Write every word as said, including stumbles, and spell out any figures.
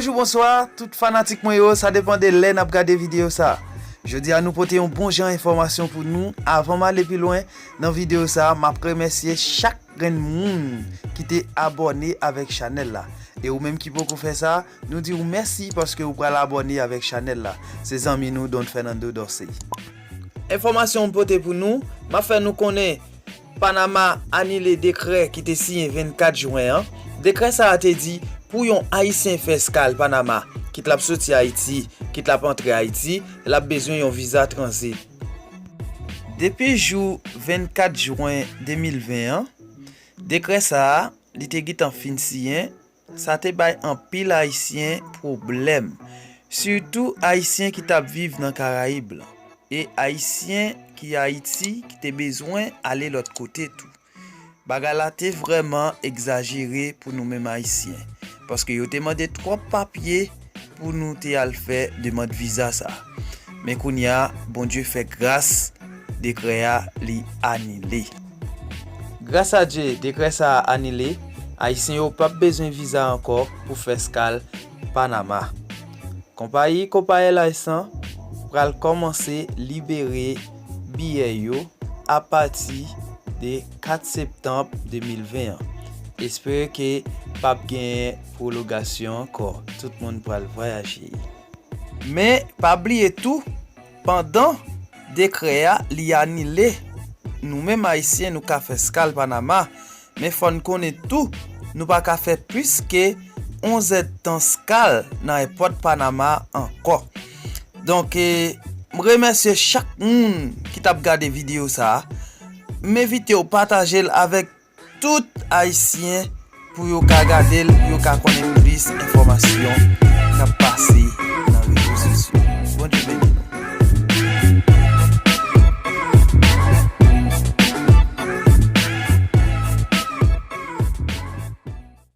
Bonjou, bonswa, tout fanatik mwen yo, sa depann de lè n ap gade videyo sa. Jodi a, nou pote yon bon jan enfòmasyon pou nou. Avan m ale pi lwen nan videyo sa, m ap remèsye chak grenn moun ki te abòne avèk chanèl la. E ou menm ki poko fè sa, nou di w mèsi paske ou pral abòne avèk chanèl la. Se zanmi nou Don Fernando Dorcé. Enfòmasyon m pote pou nou, m ap fè nou konnen Panama anile dekrè ki te siyen vennkat jen an. Dekrè sa a te di, pou yon Ayisyen fè eskal Panama, kit l ap soti Ayiti, kit l ap antre Ayiti, l ap bezwen yon viza tranzit. Depi jou vennkat jen de mil ven an, dekrè sa a, li te gentan fin siyen, sa te bay anpil Ayisyen pwoblèm, sitou Ayisyen ki t ap viv nan Karayib lan, e Ayisyen ki Ayiti ki te bezwen ale lòt kote tou. Bagay la te vrèman egzajere pou nou menm Ayisyen, paske yo te mande twòp papye pou nou te al fè demann viza sa. Men kounye a, Bondye fè gras, dekrè a li anile. Gras a Dye, dekrè sa a anile, Ayisyen yo p ap bezwen viza ankò pou fè eskal Panama. Konpayi Copa Airlines lan pral kòmanse libere biyè yo apati de kat septanm de mil ven an. Espere ke p ap genyen pwologasyon ankò. Tout moun pral vwayaje. Men, pa bliye tou, pandan dekrè a li anile, nou menm Ayisyen, nou ka fè eskal Panama, men fò n konnen tou, nou pa ka fè plis ke onz èdtan eskal nan èpòt Panama ankò. Donk, e, m remèsye chak moun ki t ap gade videyo sa a. M envite w pataje l avèk tout Ayisyen pou yo ka gade l, pou yo ka konnen plis enfòmasyon k ap pase